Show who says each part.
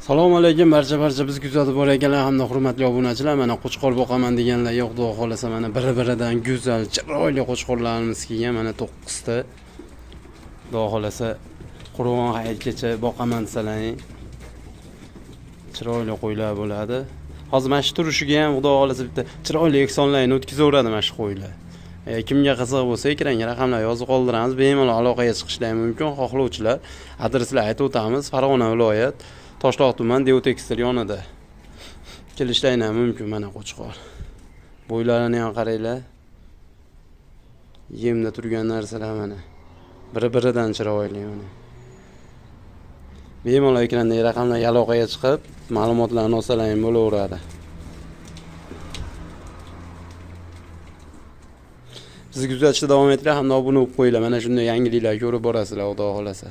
Speaker 1: Assalomu alaykum barcha biz kuzatib borayotganlar hamda hurmatli obunachilar. Mana qo'chqor boqaman deganlar yo'q, xudo xohlasa mana bir-biridan go'zal, chiroyli qo'chqorlarimiz kelgan, mana 9 ta. Xudo xohlasa Qurbon hayitgacha boqaman desalaring chiroyli qo'ylar bo'ladi. Hozir mana shu turishiga ham xudo xohlasa bitta chiroyli ehsonlarni o'tkazaveradi mana shu qo'ylar. Kimga qiziq bo'lsa ekranga raqamlar yozib qoldiramiz, bemalol aloqaga chiqishlari mumkin. Xohlovchilar adreslar aytib o'tamiz. Farg'ona viloyat, Toshloq tuman, Dev Tekstil yonida. Kelishlaring ham mumkin mana qo'chqor. Bo'ylarini ham qaranglar. Yemda turgan narsalar mana. Bir-biridan chiroyli mana. Bemalol ekrandagi raqamlarga aloqaga chiqib, ma'lumotlarni olsalaring bo'laveradi. Bizni kuzatishda davom etinglar hamda obuna bo'lib qo'yinglar. Mana shunday yangiliklar ko'rib borasizlar, Xudo xohlasa.